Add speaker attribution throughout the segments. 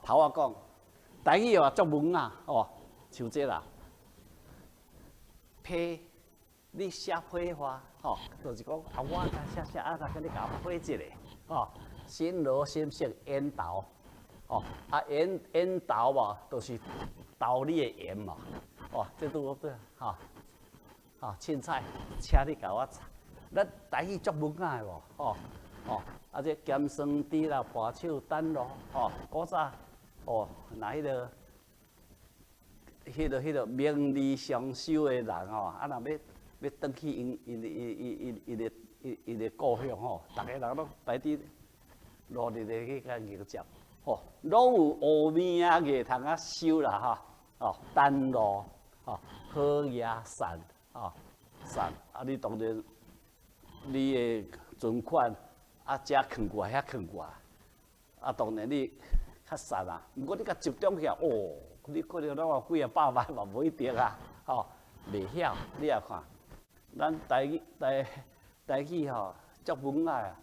Speaker 1: 頭仔講，台語嘛足文雅哦，像這啦，批你寫批話，吼，就是講啊，我寫寫啊，來共你共批一下，吼，新羅新色緣投，哦，啊緣緣投嘛，就是投你的緣嘛，哦，這拄好對，吼，吼，凊彩，請你共我，咱台語足文雅的無，吼，哦，啊這鹹酸甜啦，破手等咯，吼，古早，哦，若彼个，彼个彼个名利雙收的人吼，啊若欲欲轉去𪜶𪜶𪜶𪜶𪜶的𪜶𪜶的故鄉吼，逐个人攏排佇努力的去共迎接，吼，攏有烏物仔會通啊收啦吼，哦，單路，吼，好野散，吼，散，啊你當然你的存款啊，遮囥過來，遐囥過來，啊當然你較散啊，毋過你共集中起來，哦，你可能攏有幾仔百萬嘛無一定啊，吼，袂曉，你也看，咱台語台台語吼足文雅啊，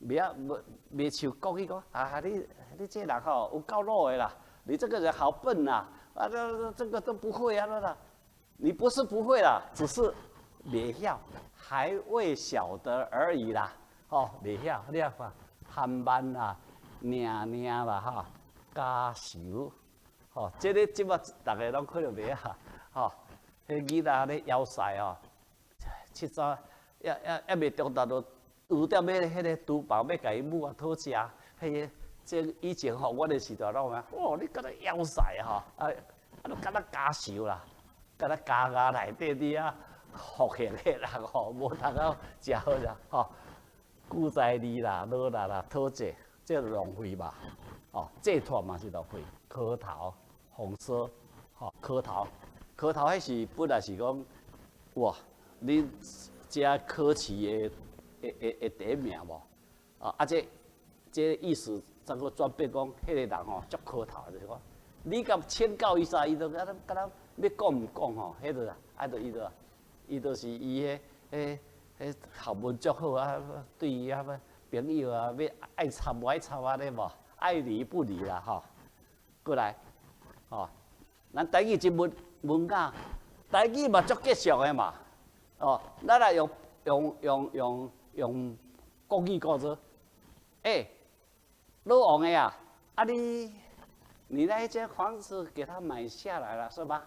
Speaker 1: 袂曉無袂像國語講啊，你你這人吼有夠魯的啦，你這個人好笨呐，啊這這個都不會啊啦，你不是不會啦，只是袂曉，還未曉得而已啦，吼，袂曉，你也看，含慢啦，爾爾啦，吼，家仇，吼，這个這擺逐个攏可能袂曉，吼，彼囡仔咧枵屎吼，七早猶猶猶未中晝就有踮咧彼個廚房欲共伊母仔討食，彼个這以前吼，阮的時代攏有影，哦，你敢若枵屎吼，啊啊，都敢若家仇啦，敢若家家內底佇遐服刑的人吼，無通好食好食吼，久在字啦、努力啦、討債，這浪費吧，哦，借託嘛是浪費，磕頭、紅色，吼，磕頭，磕頭彼是本來是講，哇，你這考試的的的的第一名無？啊啊這這意思怎閣轉變講，彼個人吼足磕頭，就是講，你共請教伊啥，伊都敢若敢若欲講毋講吼，彼個啊，就伊就伊就是伊彼彼彼學問足好啊，對伊啊朋友啊，欲愛插無愛插按呢無，愛理不理啦吼。過來，吼，咱台語真文文雅，台語嘛足吉祥的嘛，哦，咱來用用用用用國語講做，欸，老王的啊，啊你你那一間房子給他買下來了是吧？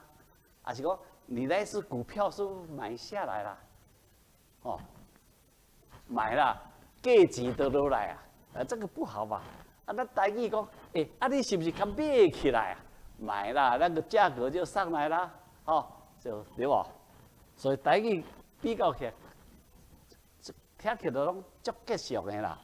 Speaker 1: 還是講你那隻股票是買下來了？哦，買了，價錢都落來啊，啊這個不好吧？啊，咱台語講，欸，啊你是毋是共買起來啊？買了，那個價格就上來了，哦，就對無？所以台語比較起來，聽起來攏足吉祥的啦。